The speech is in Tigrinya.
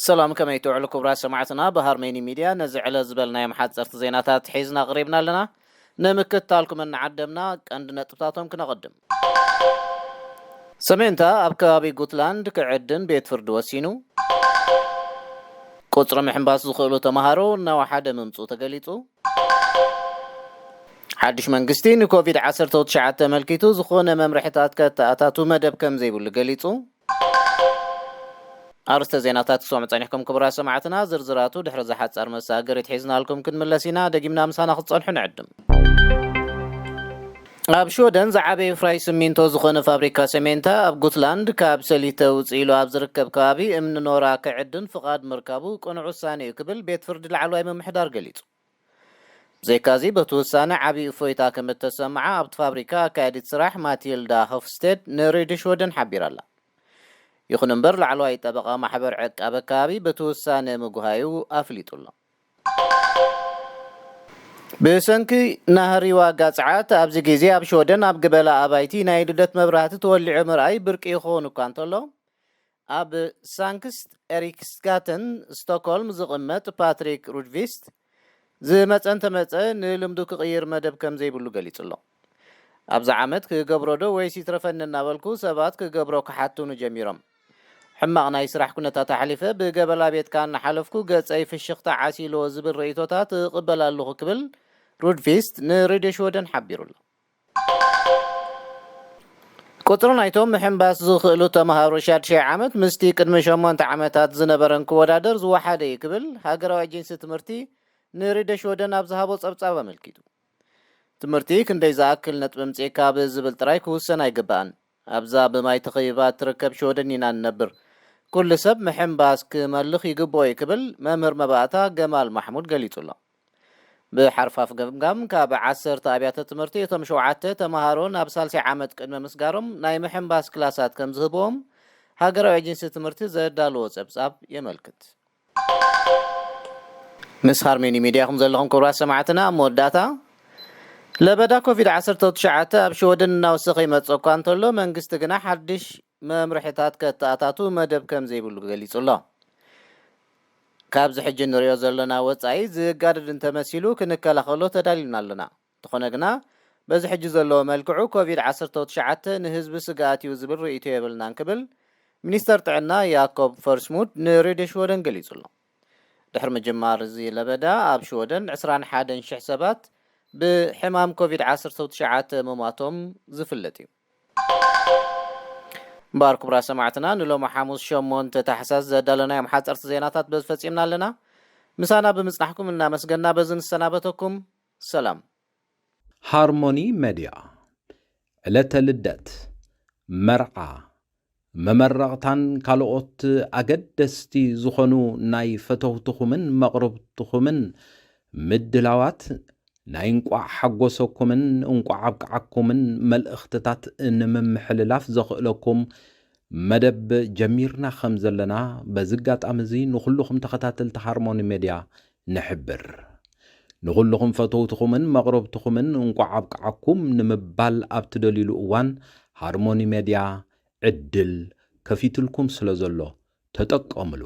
ሰላም፣ ከመይ ትውዕሉ ክቡራት ሰማዕትና? ብሃርሜኒ ሚድያ ነዚ ዕለት ዝበልናዮም ሓፀርቲ ዜናታት ሒዝና ቀሪብና ኣለና። ንምክትታልኩም እናዓደምና ቀንዲ ነጥብታቶም ክነቐድም። ሰሜንታ ኣብ ከባቢ ጉትላንድ ክዕድን ቤት ፍርዲ ወሲኑ። ቁፅሪ ምሕንባስ ዝኽእሉ ተምሃሮ እናወሓደ ምምፁ ተገሊፁ። ሓድሽ መንግስቲ ንኮቪድ ዓሰርተ ትሽዓተ ተመልኪቱ ዝኾነ መምርሕታት ከተኣታቱ መደብ ከም ዘይብሉ ገሊጹ። ኣርስተ ዜናታት ክሰምዑ ጸኒሕኩም ክቡራት ሰማዕትና፣ ዝርዝራቱ ድሕሪ ዝሓጻር መሳገሪት ሒዝናልኩም ክንምለስ ኢና። ደጊምና ምሳና ክትጸንሑ ንዕድም። ኣብ ሽወደን ዝዓበየ ፍራይ ስሚንቶ ዝኾነ ፋብሪካ ሰሜንታ ኣብ ጉትላንድ ካብ ሰሊተ ውጽእ ኢሉ ኣብ ዝርከብ ከባቢ እምኒ ኖራ ክዕድን ፍቓድ ምርካቡ ቅኑዕ ውሳነ እዩ ክብል ቤት ፍርዲ ላዕለዋይ ምምሕዳር ገሊጹ። ብዘይካዚ በቲ ውሳነ ዓብዪ እፎይታ ከም እተሰምዓ ኣብቲ ፋብሪካ ኣካያዲት ስራሕ ማቲልዳ ሆፍስቴድ ንሬድዮ ሽወደን ሓቢራ ኣላ። ይኹን እምበር ላዕለዋይ ጠበቓ ማሕበር ዕቃበ ከባቢ በቲ ውሳነ ምጉሃዩ ኣፍሊጡ ኣሎ። ብሰንኪ ናህሪ ዋጋ ጸዓት ኣብዚ ግዜ ኣብ ሽወደን ኣብ ገበላ ኣባይቲ ናይ ልደት መብራህቲ ተወሊዑ ምርኣይ ብርቂ ይኸውን እኳ እንተሎ፣ ኣብ ሳንክስት ኤሪክስጋተን ስቶክሆልም ዝቕመጥ ፓትሪክ ሩድቪስት ዝመጸ እንተመጸ ንልምዱ ክቕይር መደብ ከም ዘይብሉ ገሊጹ ኣሎ። ኣብዚ ዓመት ክገብሮ ዶ ወይስ ይትረፈኒ እናበልኩ ሰባት ክገብሮ ክሓቱኒ ጀሚሮም። ሕማቕ ናይ ስራሕ ኩነታት ኣሕሊፈ ብገበላ ቤትካ እናሓለፍኩ ገጸይ ፍሽኽታ ዓሲልዎ ዝብል ርእይቶታት እቕበል ኣለኹ ክብል ሩድቪስት ንሬድዮ ሽወደን ሓቢሩ ኣሎ። ቁጽሪ ናይቶም ምሕንባስ ዝኽእሉ ተምሃሮ ሻድሻይ ዓመት ምስቲ ቅድሚ ሸሞንተ ዓመታት ዝነበረን ክወዳደር ዝወሓደ እዩ ክብል ሃገራዊ ኤጀንሲ ትምህርቲ ንሬድዮ ሽወደን ኣብ ዝሃቦ ጸብጻብ ኣመልኪቱ። ትምህርቲ ክንደይ ዝኣክል ነጥቢ ኣምጺእካ ብዝብል ጥራይ ክውሰን ኣይግባእን። ኣብዛ ብማይ ተኸቢባ እትርከብ ሽወደን ኢና ንነብር። ኩሉ ሰብ ምሕንባስ ክመልኽ ይግብኦ እዩ ክብል መምህር መባእታ ገማል ማሕሙድ ገሊጹ ኣሎ። ብሓርፋፍ ገምጋም ካብ ዓሰርተ ኣብያተ ትምህርቲ እቶም ሸውዓተ ተምሃሮ ናብ ሳልሳይ ዓመት ቅድሚ ምስጋሮም ናይ ምሕንባስ ክላሳት ከም ዝህብዎም ሃገራዊ ኤጀንሲ ትምህርቲ ዘዳለዎ ጸብጻብ የመልክት። ምስ ሃርሜኒ ሚድያ ኢኹም ዘለኹም ክቡራት ሰማዕትና። ኣብ መወዳእታ፣ ለበዳ ኮቪድ ዓሰርተ ትሽዓተ ኣብ ሽወደን እናወሰኸ ይመጽእ እኳ እንተሎ፣ መንግስቲ ግና ሓድሽ መምርሕታት ከተኣታቱ መደብ ከም ዘይብሉ ገሊጹ ኣሎ። ካብዚ ሕጂ ንሪኦ ዘለና ወጻኢ ዝጋደድ እንተመሲሉ ክንከላኸሎ ተዳሊና ኣለና። እንተኾነ ግና በዚ ሕጂ ዘለዎ መልክዑ ኮቪድ ዓሰርተ ትሽዓተ ንህዝቢ ስግኣት እዩ ዝብል ርእይቶ የብልናን ክብል ሚኒስተር ጥዕና ያኮብ ፈርስሙድ ንሬድዮ ሽወደን ገሊጹ ኣሎ። ድሕሪ ምጅማር እዚ ለበዳ ኣብ ሽወደን ዕስራን ሓደን ሽሕ ሰባት ብሕማም ኮቪድ ዓሰርተ ትሽዓተ ምሟቶም ዝፍለጥ እዩ። እምበኣር ክቡራት ሰማዕትና ንሎሚ ሓሙስ ሸሞንተ ታሕሳስ ዘዳለናዮም ሓፀርቲ ዜናታት በዚ ፈጺምና ኣለና። ምሳና ብምጽናሕኩም እናመስገና በዚ ንሰናበተኩም። ሰላም። ሃርሞኒ መድያ ዕለተ ልደት፣ መርዓ፣ መመረቕታን ካልኦት ኣገደስቲ ዝኾኑ ናይ ፈተውትኹምን መቕርብትኹምን ምድላዋት ናይ እንቋዕ ሓጎሰኩምን እንቋዕ ኣብቅዓኩምን መልእኽትታት ንምምሕልላፍ ዘኽእለኩም መደብ ጀሚርና ከም ዘለና በዚ ኣጋጣሚ እዚ ንኹልኹም ተኸታተልቲ ሃርሞኒ ሜድያ ንሕብር። ንኹልኹም ፈተውትኹምን መቕረብትኹምን እንቋዕ ኣብቅዓኩም ንምባል ኣብ ትደልዩሉ እዋን ሃርሞኒ ሜድያ ዕድል ከፊትልኩም ስለ ዘሎ ተጠቀምሉ።